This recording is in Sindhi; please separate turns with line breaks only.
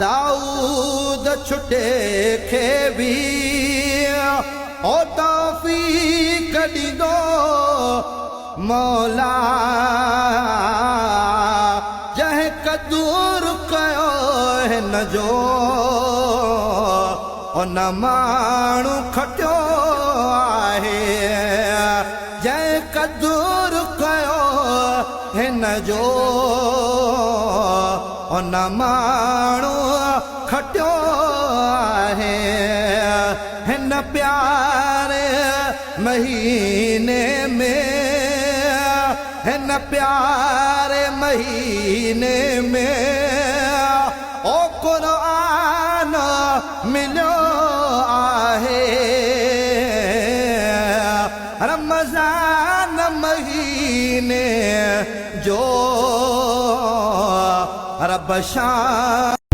دائود ڇٽي کي به او توفيق ڏيندو مولا جنهن قدر ڪيو هن جو ان ماڻهو کٽيو آهي جنهن قدر ڪيو هن جو ان ماڻهو کٽيو آهي هن پياري مهيني ۾ هن پياري مهيني ۾ او قرآن مليو آهي رمضان مهيني جو رب شان.